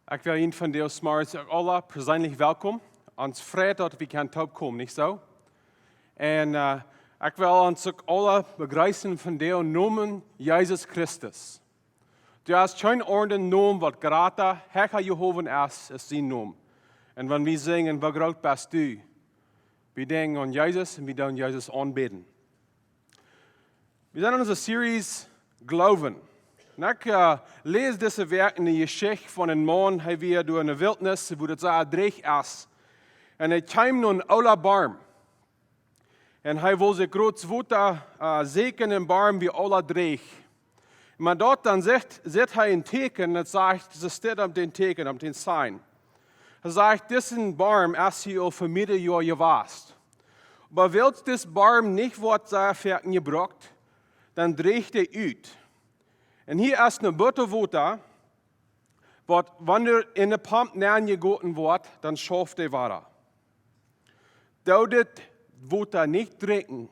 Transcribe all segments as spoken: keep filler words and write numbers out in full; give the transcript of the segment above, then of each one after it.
Ekj well junt vondoag zemorjes uk aula perseenlich welkom. Ons freit daut wie kjennen toopkomen, nich soo? Un ekj well ons uk aula bejreessen vondoag em Nomen Jesus Christus. Doa es kjeen aundren Nomen waut jrata, hecha jehowen es, es sien Nomen. Un wan wie sinjen: "Woo groot best du?" Wie denkjen aun Jesus un wie doonen Jesus aunbäden. Wie sent en onse Series Gloowen. Un ekj läs dise Wäakj ne Jeschicht von een Maun, hee wia doa enne Wiltnis, wua daut sea drieech es. Un hee kjeem no een oola Boom. Un hee wull sikj groots Wota säkjen, un de Boom wia oola drieech. Oba doa dan sitt, sitt hee een Tieekjen, daut sajcht, see steit opp dän Tieekjen, opp dän sign. Hee sajcht: "Disen Boom es hia aul fa mearere Joa jewast. Oba wiels dis Boom nich woat sea foaken jebrukt, dan drieecht hee ut. Un hia es ne Bot Wota, waut, wan doa en ne Pomp nenjegoten woat, dan schauft dee wada. Doo dit Wota nich drinkjen,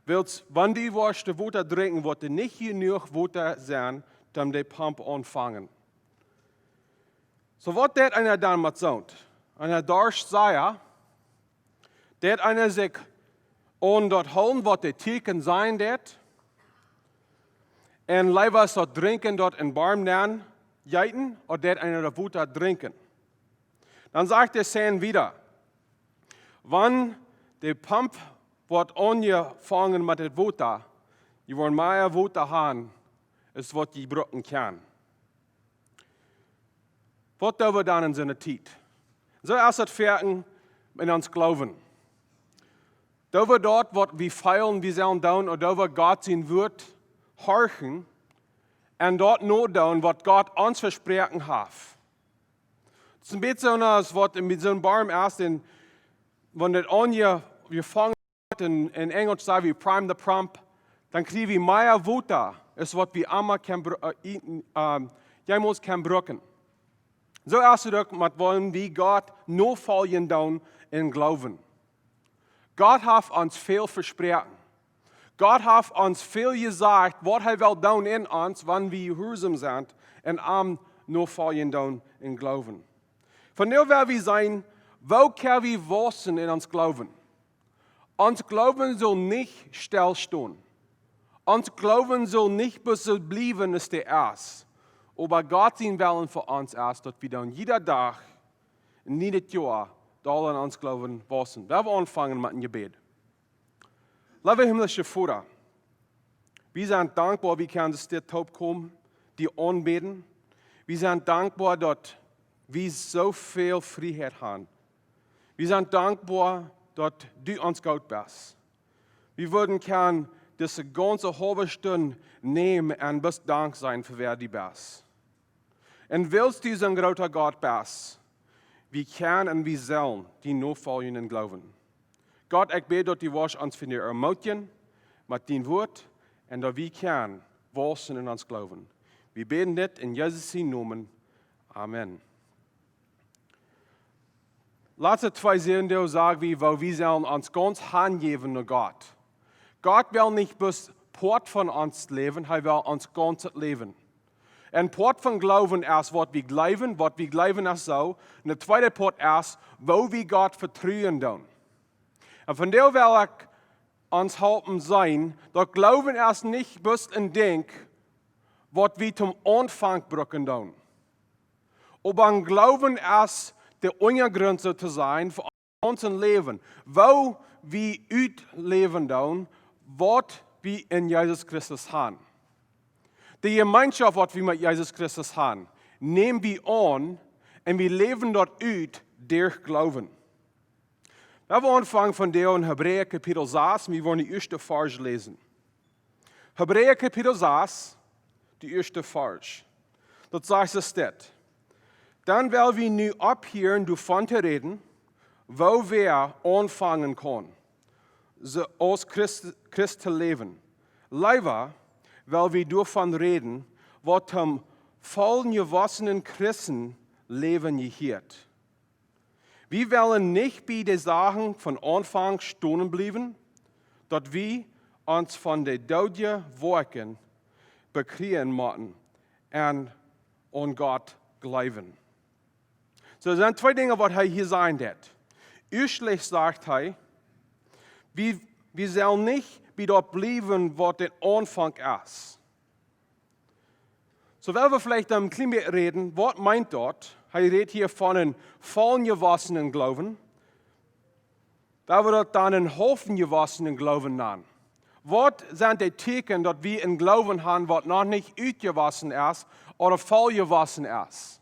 wiels wan du woascht daut Wota drinkjen, woat doa nich jenuach Wota sennen, om de Pomp auntofangen." Soo, waut deit eena dan met soont? Eena darscht sea. Deit eena sikj aun daut hoolen, waut de Tieekjen sajen deit? Un leewa es daut Drinkjen, daut en Boom nenjeeten, ooda deit eena daut Wota drinkjen? Dan sajcht de sign wieda: "Wan de Pomp woat aunjefangen met daut Wota, jie woaren mea Wota haben, aus waut jie brucken kjennen." Waut doo wie dan en soone Tiet? Soo es daut foaken en ons Gloowen. Doo wie daut, waut wie feelen, wie sellen doonen, ooda doo wie Gott sien Wort horchen un daut nodoonen, waut Gott ons vesproaken haft? Daut es een bät soo aus waut en soon Boom es, un wan daut aunje-, jefangen woat, en, en Enjelsch saj wie prime the pump, dan kjrie wie mea Wota, aus waut wie emma kjennen bru-, äh, i-, ähm, jemols kjennen brucken. Soo es daut uk met wan wie Gott nofoljen doonen em Gloowen. Gott haft ons väl vesproaken. Gott haft ons väl jesajcht, waut hee well doonen en ons, wan wie jehuarsom sent un am nofoljen doonen em Gloowen. Vondoag well wie seenen, woo kjenn wie wausen en ons Gloowen? Ons Gloowen saul nich stell stonen. Ons Gloowen saul nich bloos soo bliewen aus dee es. Oba Gott sien Wellen fa ons es, daut wie dan jieda Dach, en jiedet Joa, doa en ons Gloowen wausen. Well wie aunfangen met een Jebäd. Leewa himmlischa Voda, wie sent dankboa, wie kjennen dit toopkomen, die aunbäden. Wie sent dankboa, daut wie soo väl Frieheit haben. Wie sent dankboa, daut du ons goot best. Wie wudden kjennen dise gaunze haulwe Stund nämen un bloos dankboa sennen fa wäa du best. Un wiels du soon groota Gott best, wie kjennen un wie sellen die nofoljen em Gloowen. Gott, ekj bäd, daut du woascht ons vondoag ermootjen met dien Wort un daut wie kjennen wausen en ons Gloowen. Wie bäden dit en Jesus sien Nomen. Amen. Latste twee Sindach sag wie, woo wie sellen ons gaunz hanjäwen no Gott. Gott well nich bloos Poat von ons Läwen, hee well ons gaunzet Läwen. Een Poat von Gloowen es waut wie jleewen, waut wie jleewen es soo. Un de tweede Poat es, woo wie Gott vetruen doonen. Un vondoag well ekj ons halpen seenen, daut Gloowen es nich bloos een Dinkj, waut wie toom Aunfank brucken doonen. Oba een Gloowen es de Unjagrunt, soo to sajen, fa ons Läwen. Woo wie utläwen doonen, waut wie en Jesus Christus haben. De Jemeenschoft, waut wie met Jesus Christus haben, näm wie aun un wie läwen daut ut derch Gloowen. Lot ons aunfangen vondoag en Hebräa Kapitel sas, wie woaren dän ieeschten Varsch läsen. Hebräa Kapitel sas, dän ieeschten Varsch. Doa sajcht et dit: Dan well wie nu opphieren doavon to räden, woo wie aunfangen kjennen, soo aus Christ, Christ to läwen. Leewa well wie doavon räden, waut toom vollen jewossenen Christenläwen jehieet. Wie wellen nich bie de Sachen von Aunfank stonen bliewen, daut wie ons von de doodje Woakjen bekjrieen motten un aun Gott jleewen. Soo sent twee Dinja waut hee hia sajen deit. Ieeschtlich sajcht hee, wie, wie sellen nich bie daut bliewen waut de Aunfank es. Soo well wie veleicht een kjlien bät räden, waut meent daut? Hee rät hia von een voljewossenen Gloowen. Well wie daut dan een haulfjewossenen Gloowen nanen? Waut sent de Tieekjen daut wie een Gloowen haben waut noch nich utjewossen es ooda volljewossen es?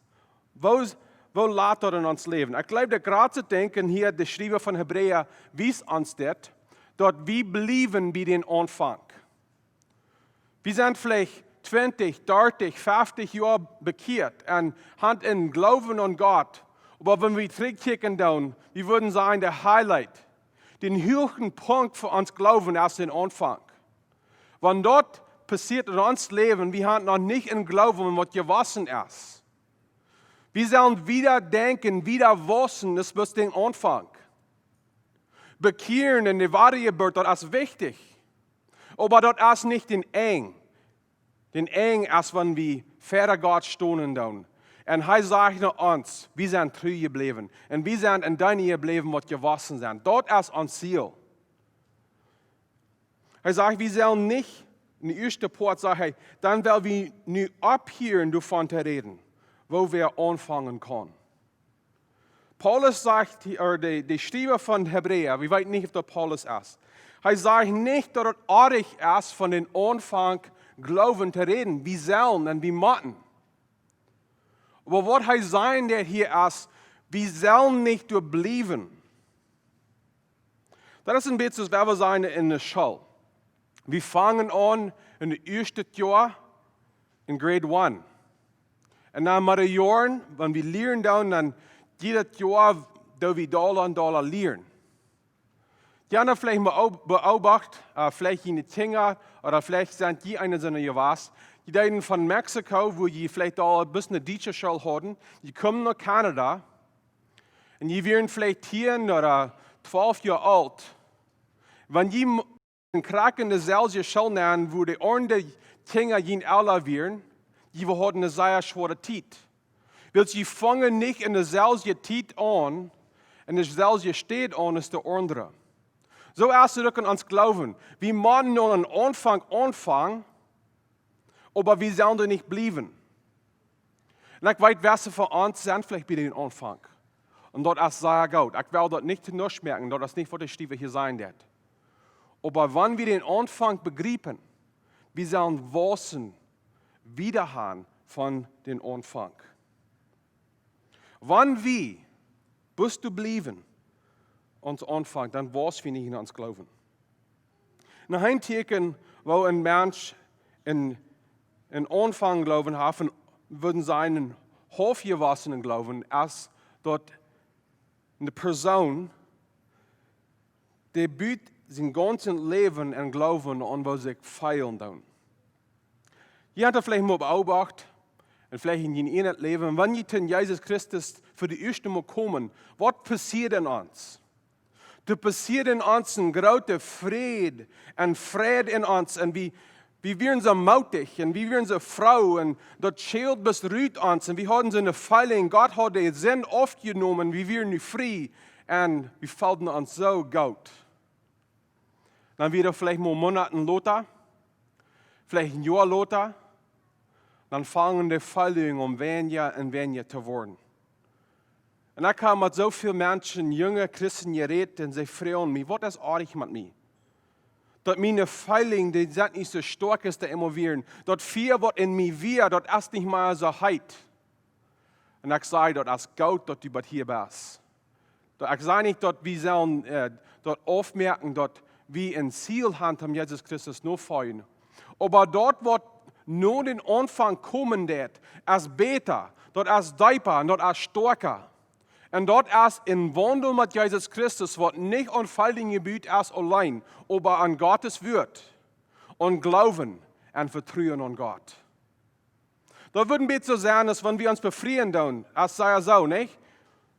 Woo, woo lat daut en ons Läwen? Ekj jleew daut jratste Dinkj hia, de Schriewa von Hebräa wiest ons dit, daut wie bliewen bie dän Aunfank. Wie sent veleicht twintich, dartich, feftich Joa bekjieet un haben een Gloowen aun Gott. Oba wan wie trigjkjikjen dan, wie wudden sajen, de Highlight, dän huachsten Punkt fa ons Gloowen es dän Aunfank. Wan daut passieet en ons Läwen, wie haben noch nich een Gloowen waut jewossen es. Wie sellen wieda denkjen, wieda wausen, daut es bloos dän Aunfank. Bekjieren un de Wadajeburt, daut es wichtich. Oba daut es nich dän Enj. Dän Enj es wan wie ver Gott stonen dan. Un hee sajcht no ons, wie sent tru jebläwen. Un wie sent en Dinja jebläwen waut jewossen sent. Daut es ons Ziel. Hee sajcht, wie sellen nich, en de ieeschte Poat sajcht hee, dan well wie nu opphieren doavon to räden, woo wie aunfangen kjennen. Paulus sajcht, ooda de, de Schriewa von Hebräa, wie weeten nich auf daut Paulus es. Hee sajcht nich daut et oajch es von dän Aunfank Gloowen to räden. Wie sellen un wie motten. Oba waut hee sajen deit hia es, wie sellen nich doa bliewen. Daut es een bät soo aus wan wie sajen en de School. Wie fangen aun en de ieeschte Joa en Grade one. Un dan met de Joaren, wan wie lieren dan, dan jiedet Joa doo wie dolla un dolla lieren. Jie haben veleicht beob-, beobacht, äh, veleicht june Kjinja, ooda veleicht sent jie eena soone jewast, jie deeden von Mexiko, wua jie veleicht aul een bät ne dietsche School hauden, jie kjeemen no Kanada, un jie wieren veleicht tieen ooda twalf Joa oolt. Wan jie m-, en krakjt en de selwje School nenn, wua de aundre Kjinja jun Ella wieren, jie hauden ne sea schwoare Tiet. Wiels jie fungen nich en de selwje Tiet aun, en de selwje Städ aun aus de aundre. Soo es et uk en ons Gloowen. Wie motten aun dän Aunfank aunfangen, oba wie sellen doa nich bliewen. Un ekj weet, wäa von ons sent veleicht bie dän Aunfank. Un daut es sea goot. Ekj well daut nich to nuscht moaken, daut es nich waut de Schriewa hia sajen deit. Oba wan wie dän Aunfank bejriepen, wie sellen wausen, wieda han von dän Aunfank. Wan wie bloos doa bliewen, ons aunfangen, dan wausen wie nich en ons Gloowen. Noch een Tieekjen, woo een Mensch een, een Aunfank Gloowen haft, un wudden sajen, een haulfjewossenen Gloowen, es daut ne Persoon, dee but sien gaunzet Läwen en Gloowen aun, woo sikj feelen dan. Jie haben daut veleicht mol beobacht, un veleicht en jun ieejnet Läwen, wan jie to Jesus Christus fa de ieeschte Mol komen, waut passieet en ons? Doa passieet en ons een groote Fräd un Freid en ons. Un wie, wie wieren soo mootich un wie wieren soo froo un daut Schilt befried ons. Un wie hauden soone Feeling, Gott haud de Sind aufjenomen, wie wieren nu frie un wie feelden ons soo goot. Dan wia daut veleicht mol Moonaten lota, veleicht een Joa lota, dan fangen de Feelinj aun weinja un weinja to woaren. Un ekj hab met soo väl Menschen, junge Christen jerät, un see fruagen mie, waut es oajch met mie? Daut miene Feelinj, dee sent nich soo stoakj aus dee emma wieren. Daut Fia waut en mie wia, daut es nich mea soo heet. Un ekj saj, daut es goot daut du bat hia best. Daut, ekj saj nich daut wie sellen, äh, daut aufmoaken, daut wie een Ziel haben, om Jesus Christus notofoljen. Oba daut waut no dän Aunfank komen deit, es bäta, daut es deepa un daut es stoakja. Un daut es een Waundel met Jesus Christus, waut nich aun Feelinj jebut es auleen, oba aun Gott sien Wuat, aun Gloowen un Vetruen aun Gott. Daut wudd een bät soo sennen, aus wan wie ons befrieen doonen, aus see soo, nich?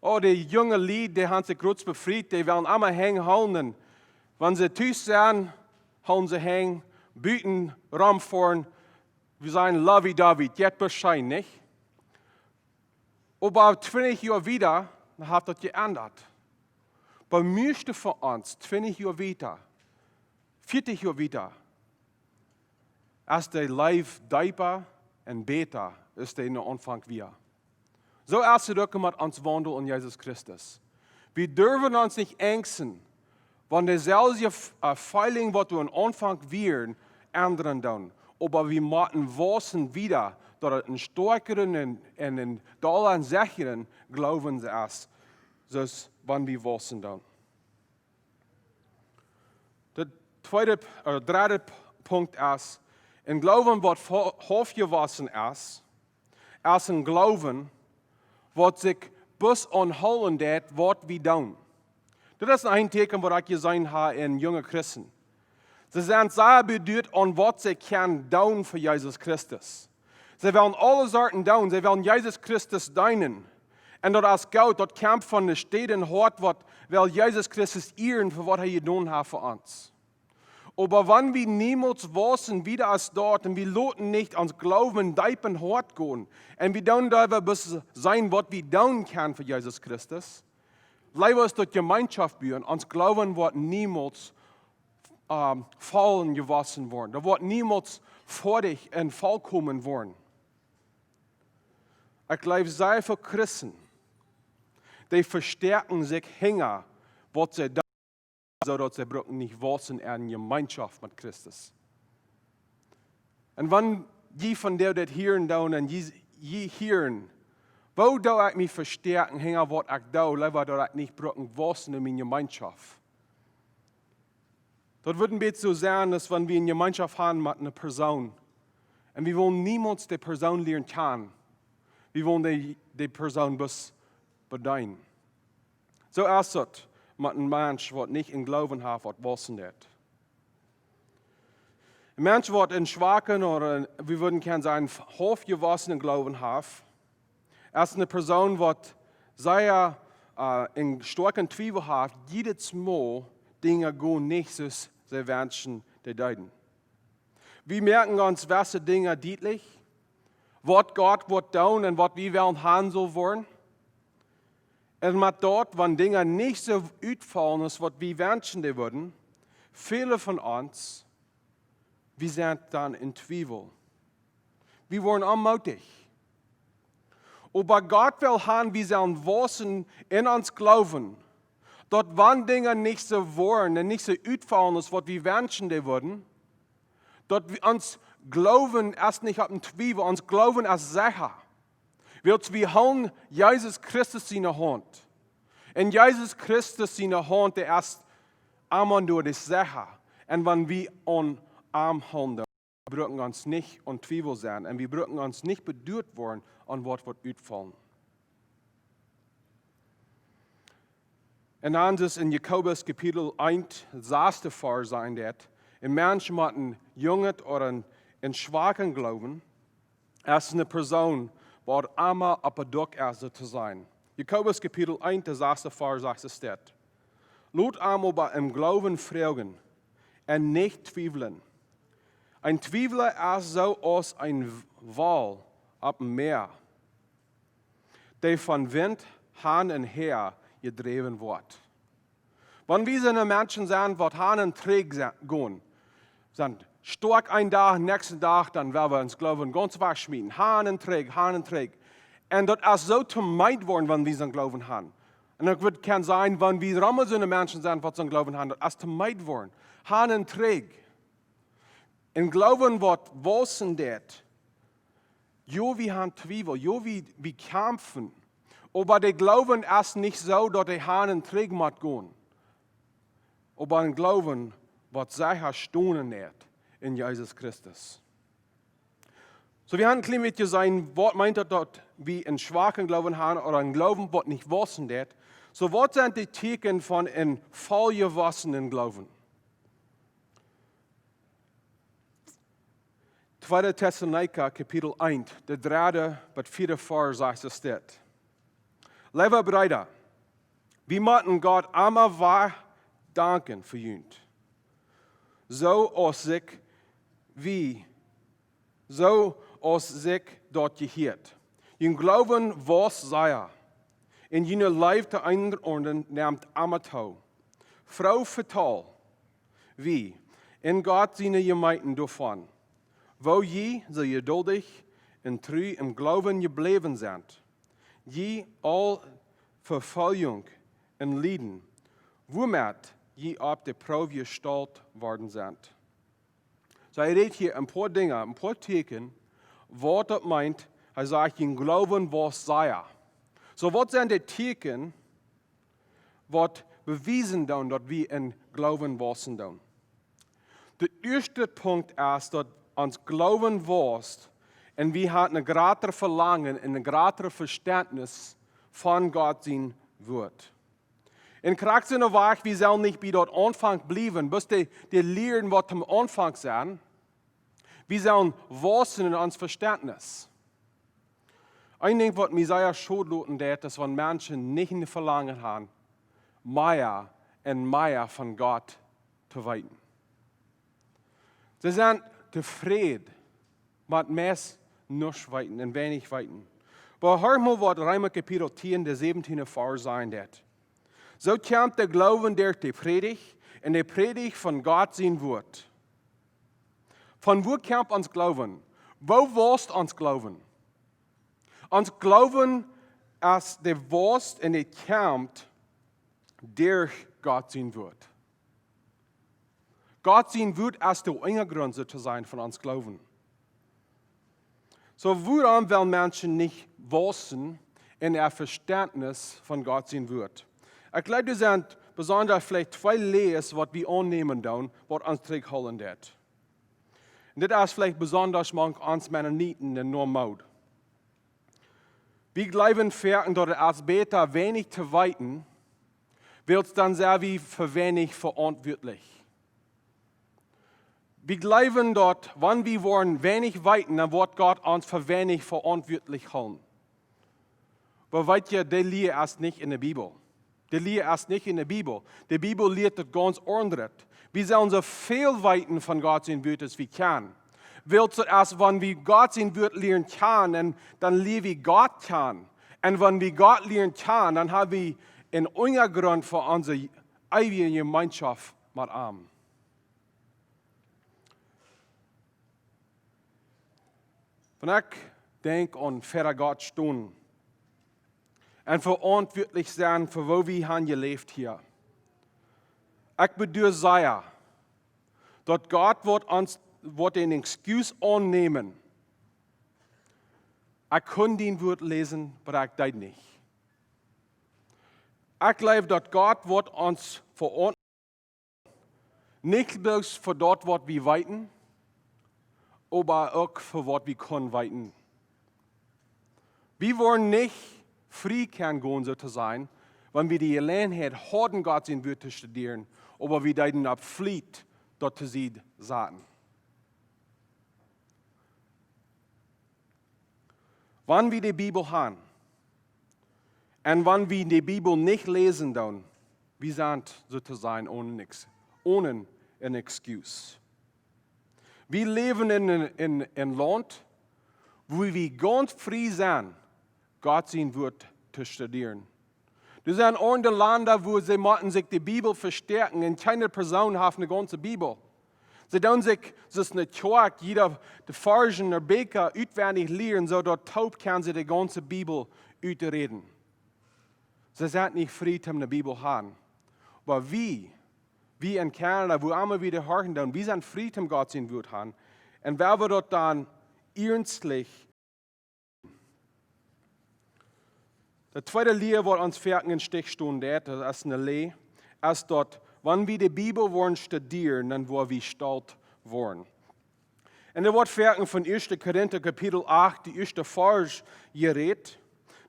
Oh, de junge Lied, dee haben sikj groot befriet, dee wellen emma Henj hoolen. Wan see tus sent, hoolen see Henj, buten romfoaren, wie sent lovey-dovey, jeit bloos scheen, nich? Oba twintich Joa wieda haft daut jeendat. Bie mieeschte von ons, twintich Joa wieda, vieetich Joa wieda, es de Leew deepa un bäta aus dee en Aunfank wia. Soo es et uk met ons Waundel en Jesus Christus. Wie derwen ons nich enjsten, wan deeselwje F-, äh, Feeling, waut wie en Aunfank wieren, endren doonen. Oba wie motten wausen wieda, daut et een stoakjeren un, un een dolla un sechjeren Gloowen es, soo aus wan wie wausen doonen. De tweede, äh, dredde P-, Punkt es, een Gloowen, waut vo-, haulf jewossen es, es een Gloowen, waut sikj bloos aunhoolen deit, waut wie doonen. Dit es een Teakjen, waut ekj jeseenen hab en junge Christen. See sent sea beduat aun, waut see kjennen doonen fa Jesus Christus. See wellen aule Sorten doonen, see wellen Jesus Christus deenen. Un daut es goot, daut kjemt von de Städ em Hoat, waut well Jesus Christus ieren fa waut hee jedonen haft fa ons. Oba wan wie niemols wausen wieda aus daut un wie loten nich ons Gloowen deep em Hoat gonen un wie doonen doa bloos seenen, waut wie doonen kjennen fa Jesus Christus, leewa es daut Jemeenschoft buen, ons Gloowen woat niemols, ähm, voll jewossen woaren. Daut woat niemols foadich un volkomen woaren. Ekj jleew, sea väl Christen, dee vestäakjen sikj hinja waut see doonen, soo daut see bruken nich wausen en Jemeenschoft met Christus. Un wan jie vondoag dit hieren doonen un jie, jie hieren, woo doo ekj mie vestäakjen hinja waut ekj doo, leewa daut ekj nich bruken wausen en miene Jemeenschoft? Daut wudd een bät soo sennen, aus wan wie eene Jemeenschoft haben met eene Persoon. Un wie wellen niemols de Persoon lieren kjanen. Wie wellen de, de Persoon bloos bedeenen. Soo es daut met een Mensch, waut nich een Gloowen haft, waut wausen deit. Een Mensch, waut een schwaken ooda een, wie wudden kjennen sajen, haulf jewossenen Gloowen haft, es eene Persoon, waut sea, äh, een stoakjen Twiewel haft, jiedet Mol Dinja gonen nich soo aus see wenschen, dee deeden. Wie moaken ons jewesse Dinja dietlich, waut Gott woat doonen un waut wie wellen haben saul woaren. Un met daut, wan Dinja nich soo utfaulen aus waut wie wenschen, dee wudden, väle von ons, wie sent dan en Twiewel. Wie woaren onmootich. Oba Gott well haben, wie sellen wausen en ons Gloowen, daut wan Dinja nich soo woaren un nich soo utfaulen aus waut wie wenschen, dee wudden, daut wie, ons Gloowen es nich opp een Twiewel, ons Gloowen es secha. Wiels wie hoolen Jesus Christus siene Haunt. Un Jesus Christus siene Haunt, dee es emma doa, dee es secha. Un wan wie aun am hoolen, bruken ons nich en Twiewel sennen un wie bruken ons nich beduat woaren aun waut woat utfaulen. Un dan es en Jakobus Kapitel eent, saste Varsch sajcht daut, een Mensch met een jungen ooda een, een schwaken Gloowen, es eene Persoon, waut emma opp de Duak es, soo to sajen. Jakobus Kapitel eent, de saste Varsch sajcht daut. Lot am oba em Gloowen froagen un nich twiewlen. Een Twiewla es soo aus een Wal opp een Mäa, dee von Wint han un häa jedräwen woat. Wan wie soone Menschen sent, waut han un trigj se-, gonen, sent stoakj een Dach, näakjsten Dach, dan well wie ons Gloowen gaunz wajchschmieten. Han un trigj, han un trigj. Un daut es soo to meed woaren, wan wie soon Gloowen han. Un ekj wudd kjennen sajen, wan wie rom soone Menschen sent, waut soon Gloowen han, daut es to meed woaren. Han un trigj. Een Gloowen, waut wausen deit. Jo, wie han Twiewel, jo, wie, wie kjamfen. Oba de Gloowen es nich soo, daut dee han un trigj mott gonen. Oba een Gloowen, waut secha stonen deit en Jesus Christus. Soo, wie han een kjlien bät jeseenen, waut meent daut, daut wie een schwaken Gloowen han ooda een Gloowen, waut nich wausen deit. Soo, waut sent de Teakjen von een volljewossenen Gloowen? Tweede Tessalonicha, Kapitel eent, de dredde bat vieede Varsch sajcht daut dit. Leewe Breeda, wie motten Gott emma wada danken fa junt, soo aus sikj wie, soo aus sikj daut jehieet. Jun Gloowen wausst sea, un june Leew to eent un aundret nemt emma too. Froo vetalen wie en Gott siene Jemeenten doavon, woo jie soo jeduldich un tru em Gloowen jebläwen sent, jie aul Vefoljunk un Lieden, wuamet jie opp de Proow jestalt worden sent. Soo, hee rät hia een poa Dinja, een poa Tieekjen, waut daut meent, hee sajcht, jun Gloowen wausst sea. Soo, waut sent de Tieekjen, waut bewiesen doonen, daut wie em Gloowen wausen doonen? De ieeschte Punkt es, daut ons Gloowen wausst un wie haben een jratra Velangen un een jratra Vestentnis von Gott sien Wuat. Un krakjt soo aus wie sellen nich bie daut Aunfank bliewen, bloos de, de Lieren waut aum Aunfank sent. Wie sellen wausen en ons Vestentnis. Een Dinkj, waut mie sea schod loten deit, es, wan Menschen nich een Velangen haben, mea un mea von Gott to weeten. See sent tofräd met meist nuscht weeten un weinich weeten. Oba hia mol, waut Reema Kapitel tieen, de säwentieende Varsch sajcht, daut: Soo kjemt de Gloowen derch de Prädicht, un de Prädicht von Gott sien Wuat. Von wua kjemt ons Gloowen? Woo wausst ons Gloowen? Ons Gloowen es de Wausst un dee kjemt derch Gott sien Wuat. Gott sien Wuat es de Unjagrunt, soo to sajen, von ons Gloowen. Soo, wuarom wellen Menschen nich wausen en äa Vestentnis von Gott sien Wuat? Ekj jleew, doa sent besonda veleicht twee Läs, waut wie aunnämen doonen, waut ons trigjhoolen deit. Un dit es veleicht besonda mank ons Mennoniten een Nootmoot. Wie jleewen foaken, daut et es bäta, weinich to weeten, wiels dan sent wie fa weinich veauntwuatlich. Wie jleewen, daut wan wie woaren weinich weeten, dan woat Gott ons fa weinich veauntwuatlich hoolen. Oba weet jie, dee Lia es nich en de Bibel. Dee Lia es nich en de Bibel. De Bibel lieet daut gaunz aundret. Wie sellen soo väl weeten von Gott sien Wuat aus wie kjennen. Wiels daut es, wan wie Gott sien Wuat lieren kjanen, dan, dan lia wie Gott kjanen. Un wan wie Gott lieren kjanen, dan hab wie een Unjagrunt fa onse eewje Jemeenschoft met am. Wan ekj denkj aun ver Gott stonen un veauntwuatlich sennen fa woo wie haben jeläft hia. Ekj beduar sea, daut Gott woat ons, woat een Excuse aunnämen. Ekj kunn dien Wuat läsen, oba ekj deed nich. Ekj jleew, daut Gott woat ons veaunt-, nich bloos fa daut, waut wie weeten, oba uk fa waut wie kunnen weeten. Wie woaren nich frie kjennen gonen, soo to sajen, wan wie de Jeläajenheit hauden, Gott sien Wuat to studieren, oba wie deeden opp Fliet daut to Sied saten. Wan wie de Bibel haben, un wan wie de Bibel nich läsen doonen, wie sent, soo to sajen, onen ex-, onen een Excuse. Wie läwen en, en, en een Launt, wua wie gaunz frie sent, Gott sien Wuat to studieren. Doa sent aundre Lenda, wua see motten sikj de Bibel vestäakjen un kjeene Persoon haft eene gaunze Bibel. See doonen sikj, soo aus ne Kjoakj, jieda de Varsch ooda Bieekja utwendich lieren, soo daut toop kjennen see de gaunze Bibel uträden. See sent nich frie, om de Bibel haben. Oba wie, wie en Kanada, wua emma wie horchen doonen, wie sent frie, om Gott sien Wuat haben. Un wan wie daut dan iernstlich De tweede Lia, waut ons foaken em Stich stonen deit, daut es eene Lia, es daut, wan wie de Bibel woaren studieren, dan woa wie stolt woaren. Un doa woat foaken von ieeschte Korinta Kapitel acht, de ieeschte Varsch, jerät.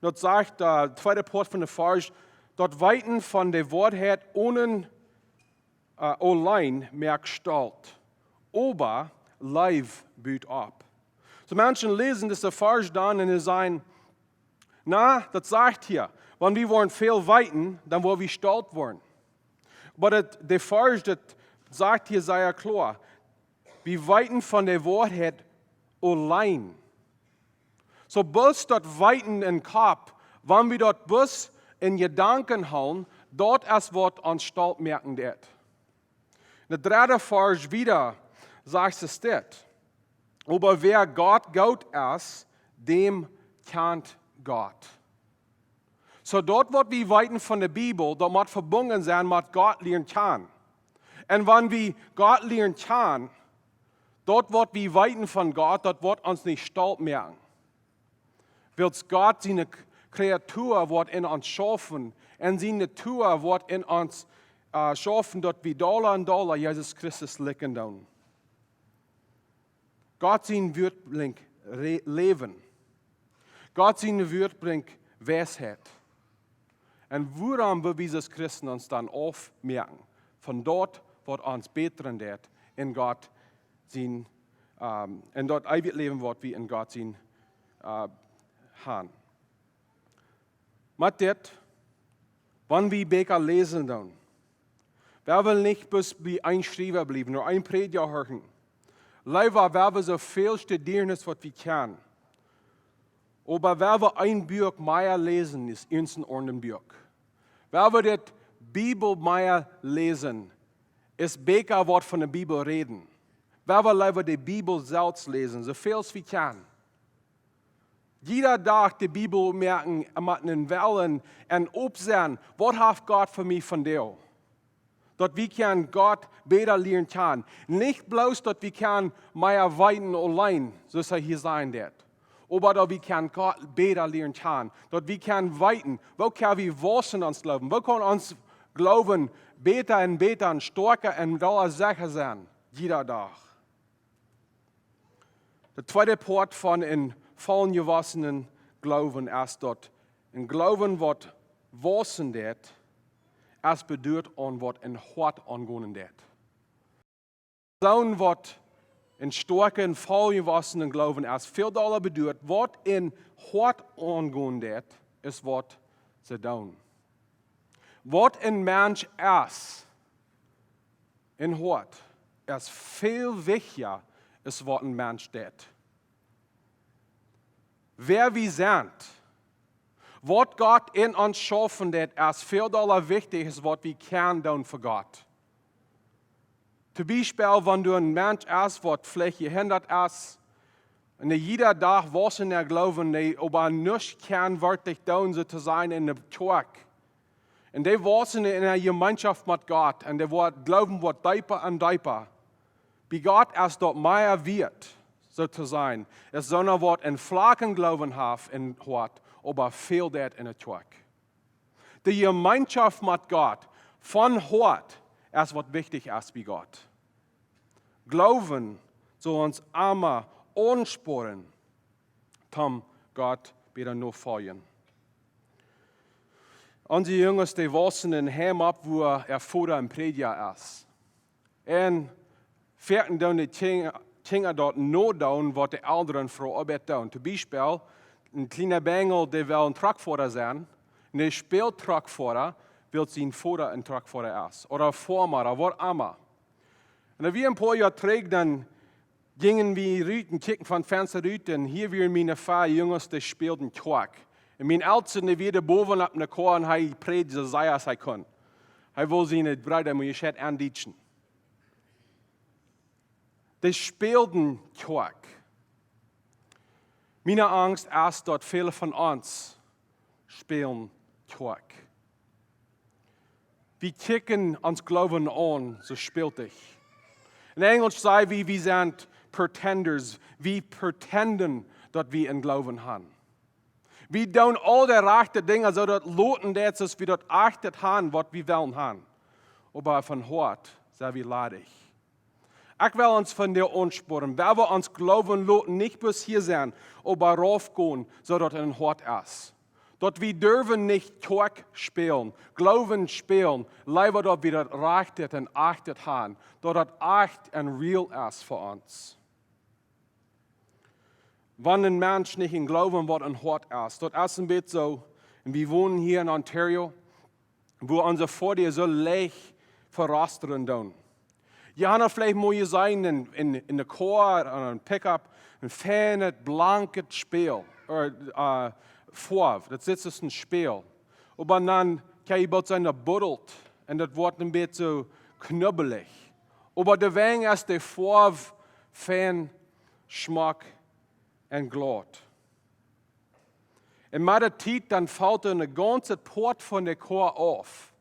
Daut sajcht, äh, tweede Poat von de Varsch, daut Weeten von de Woarheit onen äh, auleen moakt stolt, oba Leew but opp. Soo Menschen läsen dise Varsch dan un see sajen: "Na, daut sajcht hia, wan wie woaren väl weeten, dan woa wie stolt woaren." Oba daut, de Varsch, daut sajcht hia sea kloa: "Wie weeten von de Woarheit auleen." Soo bloos daut Weeten em Kopp, wan wie daut bloos en Jedanken hoolen, daut es waut ons stolt moaken deit. Em dredden Varsch wieda sajcht et dit: Oba wäa Gott goot es, däm kjant Gott. Soo daut waut wie weeten von de Bibel, daut mott vebungen sennen met Gott lieren kjanen. Un wan wie Gott lieren kjanen, daut waut wie weeten von Gott, daut woat ons nich stolt moaken. Wiels Gott siene Kreatua woat en ons schaufen un siene Natua woat en ons, äh, schaufen, daut wie dolla un dolla Jesus Christus likjen doonen. Gott sien Wuat brinjt Re-, Läwen. Gott sien Wuat brinjt Weisheit. Un wuarom well wie aus Christen ons dan aufmoaken von daut, waut ons bätren deit en Gott sien, ähm, en daut eewje Läwen, waut wie en Gott sien, äh, haben? Met dit, wan wie Bieekja läsen dan, wie wellen nich bloos bie een Schriewa bliewen, nor een Prädja hieren. Leewa, wie wellen soo väl studieren aus waut wie kjennen. Oba wie wellen een Buak mea läsen aus een aundret Buak. Wie wellen de Bibel mea läsen aus Bieekja, waut von de Bibel räden. Wie wellen leewa de Bibel selfst läsen, soo väl aus wie kjennen. Jieda Dach de Bibel moaken met eenen Wellen un opp sennen, waut haft Gott fa mie vondoag? Daut wie kjennen Gott bäta lieren kjanen. Nich bloos daut wie kjennen mea weeten auleen, soo aus hee hia sajen deit. Oba daut wie kjennen Gott bäta lieren kjanen. Daut wie kjennen weeten, woo kjenn wie waussen en ons Gloowen? Woo kaun ons Gloowen bäta un bäta un stoakja un dolla secha sennen, jieda Dach? De tweede Poat von een volwossenen Gloowen es daut een Gloowen, waut waussen deit, es beduat aun waut em Hoat aungonen deit. Soon waut een stoakja, volwossenen Gloowen es, väl dolla beduat, waut em Hoat aungonen deit, aus waut see doonen. Waut een Mensch es em Hoat, es väl wichtja aus waut een Mensch deit. Wäa wie sent, waut Gott en ons schaufen deit, es väl dolla wichtja aus waut wie kjennen doonen fa Gott. Toom Biespel, wan du een Mensch best, waut veleicht jehindat es, un dee jieda Dach waussen em Gloowen, dee oba nuscht kjennen werkjlich doonen, soo to sajen, en de Kjoakj. Un dee waussen en de Jemeenschoft met Gott, un dee woat, Gloowen woat deepa un deepa. Bie Gott es daut mea wieet, soo to sajen, aus soon waut een flakjen Gloowen haft em Hoat, oba väl deit en de Kjoakj. De Jemeenschoft met Gott von Hoat es waut wichtich es bie Gott. Gloowen saul ons emma aunspornen, toom Gott bäta nofoljen. Onse Junges, dee waussen en een Heim opp, wua äa Voda een Prädja es. Un foaken doonen de Kjinja, Kjinja daut nodoonen, waut de Elren fa Oabeit doonen. Toom Biespel, een kjliena Benjel, dee well een Truckfoara sennen, un dee spält Truckfoara, wiels sien Voda een Truckfoara es, ooda Foama, ooda waut emma. Un dan wia een poa Joa trigj, dan jinjen wie rut un kjikjten von Fensta rut, un hia wieren miene fea Junges, dee spälden Kjoakj. Un mien Eltsta, dee wia doa bowen opp ne Koa, un hee prädjd soo sea aus hee kunn. Hee wull siene Breeda mau jescheit aundietschen. Dee spälden Kjoakj. Miene Angst es, daut väle von ons spälen Kjoakj. Wie kjikjen ons Gloowen aun, soo spältich. En Enjelsch saj wie, wie sent pretenders. Wie pretenden, daut wie een Gloowen haben. Wie doonen aul de rajchte Dinja, soo daut loten deit, soo aus wie daut ieejentlich haben, waut wie wellen haben. Oba von Hoat sent wie ladich. Ekj well ons vondoag aunspornen, wie wellen ons Gloowen loten, nich bloos hia sennen, oba raufgonen, soo daut em Hoat es. Daut wie derwen nich Kjoakj spälen, Gloowen spälen, leewa daut wie daut rajchte un ajchte haben, daut daut ajcht un real es fa ons. Wan een Mensch nich em Gloowen, waut em Hoat es, daut es een bät soo, un wie wonen hia en Ontario, wua onse Foatieja soo leicht verrostren doonen. Jie haben veleicht mol jeseenen en, en, en de Koa, en een Pickup, een feinet, blanket Spieejel. or, uh, Foaw, daut sitt aus een Spieejel. Oba dan kjrie jie boolt soo een Buddel un daut woat een bät soo knubblich. Oba doawäajen es de Foaw fein, schmock un glaut. Un met de Tiet dan felt een gaunzet Poat von de Koa auf.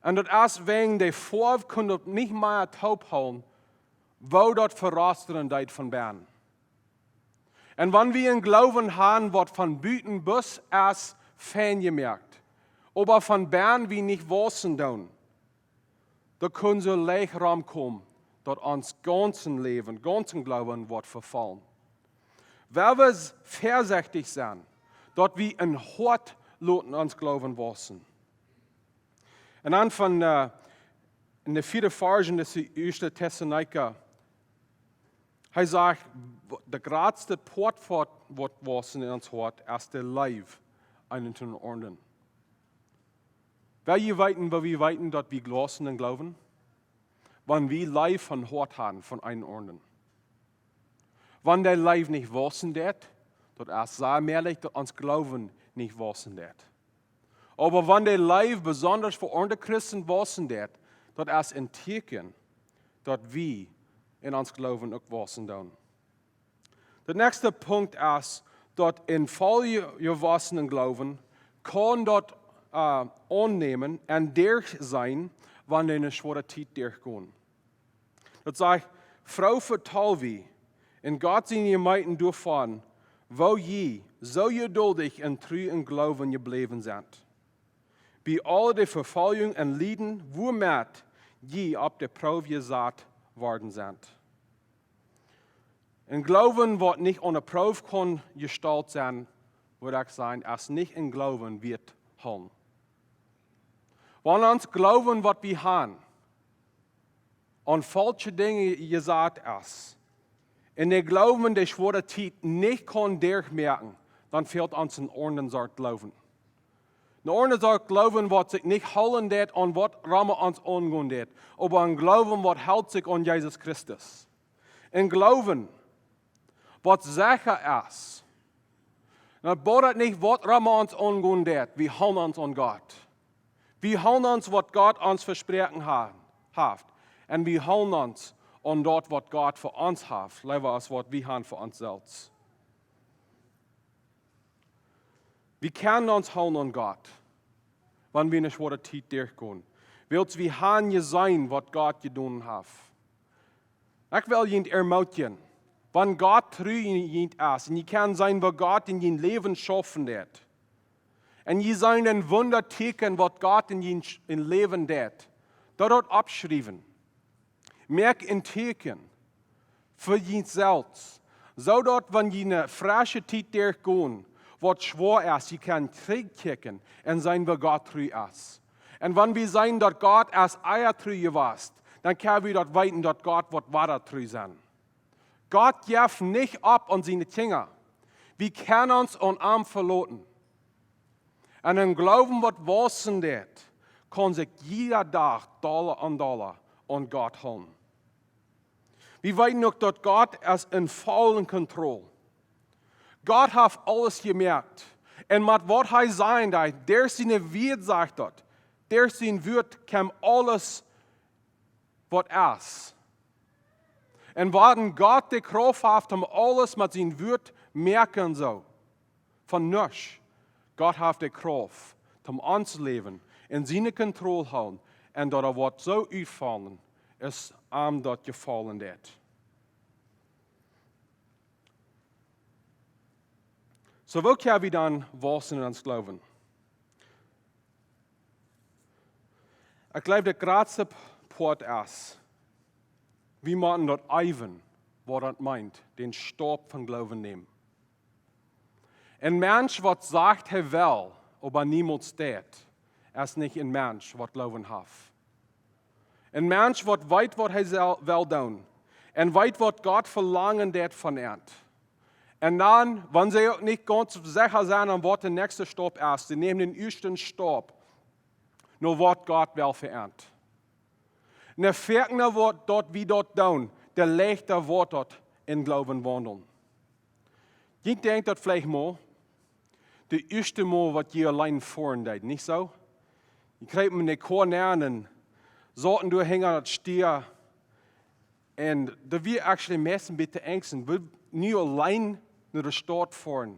Un daut es wäajen de Foaw kunn daut nich mea toop hoolen, woo daut veroostren deed von bennen. Un wan wie een Gloowen haben, waut von buten bloos es fein jemoakt, oba von bennen wie nich wausen doonen, daut kunn soo leicht romkomen, daut ons gaunzen Läwen, gaunzen Gloowen woat vefaulen. Well wie väasechtich sennen, daut wie een Hoat loten ons Gloowen wausen. Un dan von, äh, en de vieede Varsch en de ieeschte Tessalonicha, hee sajcht, de jratste Poat waut, waut wausen en ons Hoat es de Leew eenen toom aundren. Well jie weeten, woo wie weeten, daut wie wausen em Gloowen? Wan wie Leew von Hoat haben von eenen aundren. Wan de Leew nich wausen deit, daut es sea mäajlich, daut ons Gloowen nich wausen deit. Oba wan de Leew besonda fa aundre Christen wausen deit, daut es een Tieekjen, daut wie en ons Gloowen uk wausen doonen. De näakjste Punkt es, daut een voll je-, jewossenen Gloowen kaun daut, äh, aunnämen un derch sennen, wan dee eene schwoare Tiet derchgonen. Daut sajcht: Froo vetal wie en Gott siene Jemeent doavon, woo jie soo jeduldich un tru em Gloowen jebläwen sent, bie aul de Vefoljunk un Lieden, wuamet jie opp de Proow jesat worden sent. Een Gloowen, waut nich aun de Proow kaun jestalt sennen, wudd ekj sajen, es nich een Gloowen wieet hoolen. Wan ons Gloowen, waut wie haben, aun faulsche Dinja jesat es, un de Gloowen de schwoare Tiet nich kaun derchmoaken, dan fält ons een aundren Sort Gloowen. Een aundren Sort Gloowen, waut sikj nich hoolen deit aun waut rom ons aungonen deit, oba een Gloowen, waut helt sikj aun Jesus Christus. Een Gloowen, waut secha es. Daut bodat nich waut rom ons aungonen deit, wie hoolen ons aun Gott. Wie hoolen ons, waut Gott ons vesproaken ha-, haft. Un wie hoolen ons aun daut, waut Gott fa ons haft, leewa aus waut wie haben fa ons selfst. Wie kjennen ons hoolen aun Gott, wan wie eene schwoare Tiet derchgonen. Wiels wie haben jeseenen, waut Gott jedonen haft. Ekj well junt ermootjen, wan Gott tru to junt es, un jie kjennen seenen, waut Gott en jun Läwen schaufen deit, un jie seenen een Wundatieekjen, waut Gott en jun Sch-, en Läwen deit, daut doa oppschriewen. Moakt een Tieekjen fa junt selfst, soo daut, wan jie eene fresche Tiet derchgonen, waut schwoa es, jie kjennen trigjkjikjen un seenen, woo Gott tru es. Un wan wie seenen, daut Gott es ea tru jewast, dan kjenn wie daut weeten, daut Gott woat wada tru sennen. Gott jeft nich opp aun siene Kjinja. Wie kjennen ons aun am veloten. Un een Gloowen, waut wausen deit, kaun sikj jieda Dach dolla un dolla aun Gott hoolen. Wie weeten uk, daut Gott es en volle Kontroll. Gott haft aules jemoakt. Un met waut hee sajen deed, derch sien Wuat sajcht daut. Derch sien Wuat kjemt aules, waut es. Un wan Gott de Krauft haft, om aules met sien Wuat moaken soo, von nuscht. Gott haft de Krauft, om ons Läwen en siene Kontroll hoolen, un daut et woat soo utfaulen, aus am daut jefaulen deit. Soo, woo kjenn wie dan wausen en ons Gloowen? Ekj jleew, de jratste Poat es, wie motten daut eewen, waut daut meent, dän Staup von Gloowen nämen. Een Mensch, waut sajcht, hee well, oba niemols deit, es nich een Mensch, waut Gloowen haft. Een Mensch, waut weet, waut hee sell-, well doonen, un weet, waut Gott velangen deit von an. Un dan, wan see uk nich gaunz secha sent, aun waut de näakjste Staup es, see nämen dän ieeschten Staup, no waut Gott well fa an. Un je foakna waut daut wie daut doonen, je leichta woat daut en Gloowen waundlen. Jie denkjen daut veleicht mol, daut ieeschte Mol waut jie auleen foaren deeden, nich soo? Jie kjreepen enne Koa nenn un sauten doa hinja daut Stia. Un daut wia actually meist een bät enjstich. Wie nu auleen no de Staut foaren.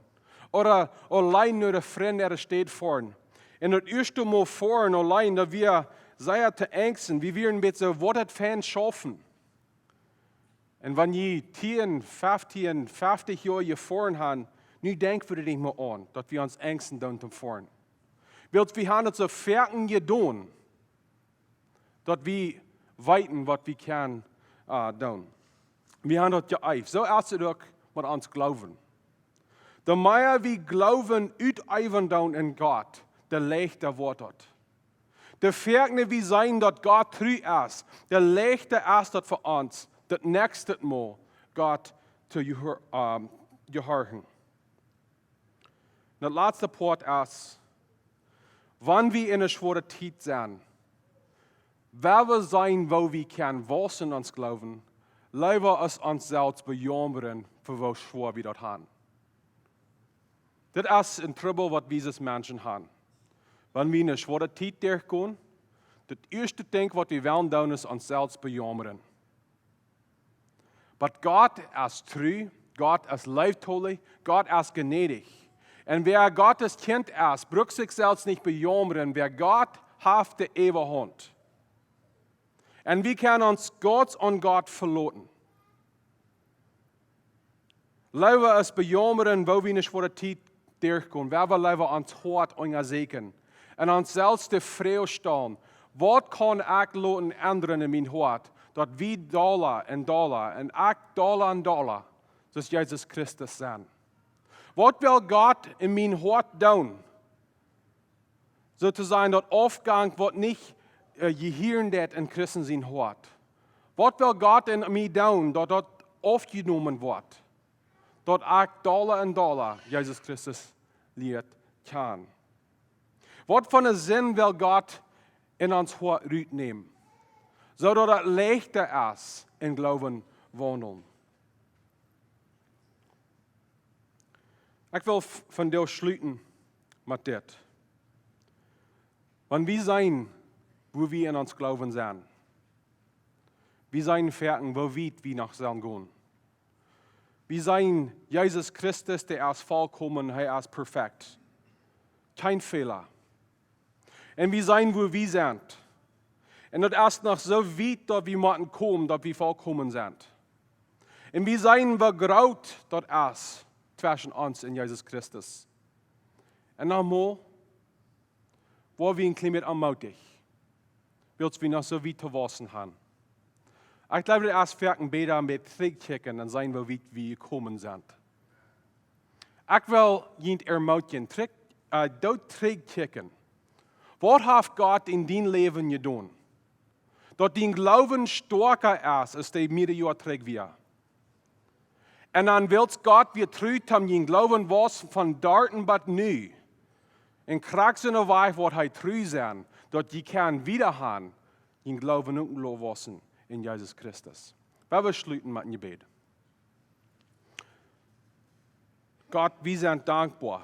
Ooda auleen no de Frind äare Staut foaren. Un daut ieeschte Mol foaren auleen, daut wia sea to enjstich. Wie wieren een bät soo, woat daut fein schaufen? Un wan jie tieen, feftieen, feftich Joa jefoaren han, nu denkj wie doa nich mea aun, daut wie ons enjsten doonen toom foaren. Wiels wie han daut soo foaken jedonen, daut wie weeten waut wie kjennen, ah, doonen. Wie han daut jeeeft. Soo es daut uk met ons Gloowen. De mea wie Gloowen uteewen doonen en Gott, de leichta woat daut. De foakna wie seenen daut Gott tru es, de leichta es daut fa ons, daut näakjste Mol Gott to jehor-, ähm, jehorchen. Daut latste Poat es, wan wie en eene schwoare Tiet sent, wan wie seenen, woo wie kjennen waussen en ons Gloowen, leewa aus ons selfst bejaumren fa woo schwoa wie daut han. Dit es een Trubbel waut wie aus Menschen han. Wan wie en eene schwoare Tiet derchgonen, daut ieeschte Dinkj waut wie wellen doonen es ons selfst bejaumren. Oba Gott es tru, Gott es leeftolich, Gott es jnädich. Un wäa Gott sien Kjint es, brukt sikj selfst nich bejaumren, wäa Gott haft de Äwahaunt. Un wie kjennen ons gaunz aun Gott veloten. Leewa aus bejaumren, woo wie en eene schwoare Tiet derchgonen, wan wie leewa ons Hoat unjasieekjen un ons selfst de Froag stalen: Waut kaun ekj loten endren en mien Hoat, daut wie dolla un dolla un ekj dolla un dolla soo aus Jesus Christus sennen? Waut well Gott en mien Hoat doonen? Soo to sajen, daut aufjehangen woat nich, äh, jehieren daut en Christen sien Hoat. Waut well Gott en mie doonen, daut daut aufjenomen woat? Daut ekj dolla un dolla Jesus Christus lieet kjanen. Waut fa eene Sind well Gott en ons Hoat rutnämen, soo daut et leichta es en Gloowen waundlen? Ekj well v-, vondoag schluten met dit. Wan wie seenen, woo wie en ons Gloowen sent, wie seenen foaken, woo wiet wie noch sellen gonen. Wie seenen Jesus Christus, dee es volkomen, hee es perfekt. Kjeen Fäla. Un wie seenen, woo wie sent. Un daut es noch soo wiet, daut wie motten komen, daut wie volkomen sent. Un wie seenen, woo groot daut es tweschen ons un Jesus Christus. Un nochmol, woa wie een kjlien bät aunmootich, wiels wie noch soo wiet to waussen han. Ekj jleew, daut es foaken bäta een bät trigjkjikjen un seenen, woo wiet wie jekomen sent. Ekj well junt ermootjen, trigj, äh, doot trigjkjikjen. Waut haft Gott en dien Läwen jedonen, daut dien Gloowen stoakja es aus dee mearere Joa trigj wia? Un dan wiels Gott wia tru, om dien Gloowen waussen von doa aun bat nu. Un krakjt soo wiet woat hee tru sennen, daut jie kjennen wieda aun dien Gloowen uk waussen en Jesus Christus. Well wie schluten met een Jebäd. Gott, wie sent dankboa,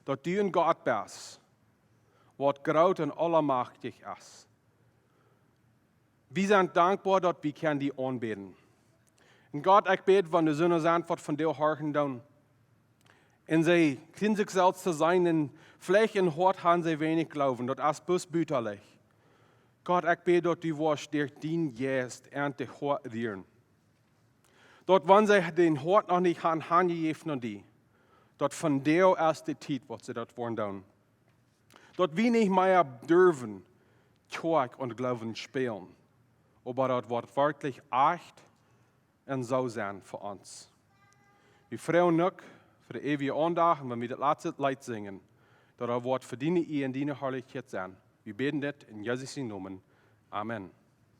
daut du een Gott best, waut groot un aulmajchtich es. Wie sent dankboa, daut wie kjennen die aunbäden. Un Gott, ekj bäd, wan doa soone sent, waut vondoag horchen doonen, un see kjrieen sikj selfst to seenen, un veleicht em Hoat han see weinich Gloowen, daut es bloos butalich. Gott, ekj bäd, daut du woascht derch dienen Jeist äa Hoat rieren. Daut wan see dän Hoat noch nich han hanjejäft aun die, daut vondoag es de Tiet, waut see daut woaren doonen. Daut wie nich mea derwen Kjoakj un Gloowen spälen, oba daut woat werkjlich ajcht un soo sennen fa ons. Wie froagen uk fa de eewje Aundacht, un wan wie daut latste Leet sinjen, daut daut woat fa diene Iea un diene Harlichkjeit sennen. Wie bäden dit en Jesus sienen Nomen. Amen.